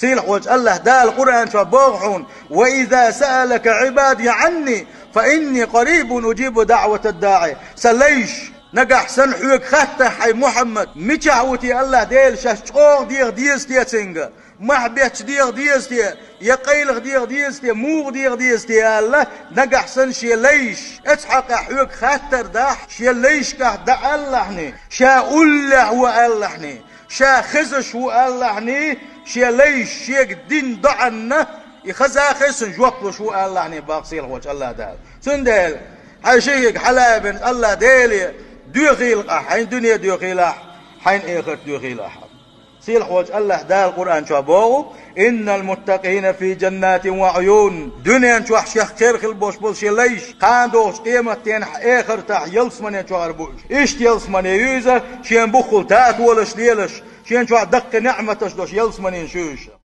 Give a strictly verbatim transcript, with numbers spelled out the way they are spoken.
Сийлахьволчу АллахӀ Дала Къуръан чохь боху хьуна: «Ва иза саалака Ӏибади Ӏанни, фа инни къарибун уджибу даӀватад даӀи». Сан лайш, нагахь санна хьоьга хаттахь, хьай Мухьаммад, мичахь ву те АллахӀ Дела, шаьш чӀогӀа деха деза те цуьнга, мохь бетташ деха деза те, я къайлаха деха деза те, муха деха деза те аьлла, нагахь санна шен лайш, оцу хьокъехь хьоьга хаттар дахь, шен лайшкахь дан аьллахьний, ша уллехь ву аьллахьний, ша хезаш ву аьллахьний, шен лайш шега дина доӀанна, и хаза а хезна жоп луш ву аьллахьний, боху сийлахьволчу АллахӀ Дала. Цундела, хьайн ши хьоьга хьалаайбина АллахӀ Деле доьхийла ахь, хьайн дуьне доьхийлахь, хьайн эхарт доьхийлахь. Сийлахьволчу АллахӀ Дала Къуръан чохь боху: «Иннал муттакъина фи джаннатин ва Ӏуюн». Дуьнен чохь шех кхера хила болуш болу шен лайш, кхана догӀучу къематденахь, эхартахь ялсамане чохь ара бу уьш. Иштта ялсамане ю иза, шен буххул татолаш лелаш, шен чохь даккхий неӀматаш долуш ялсамане ю уьш.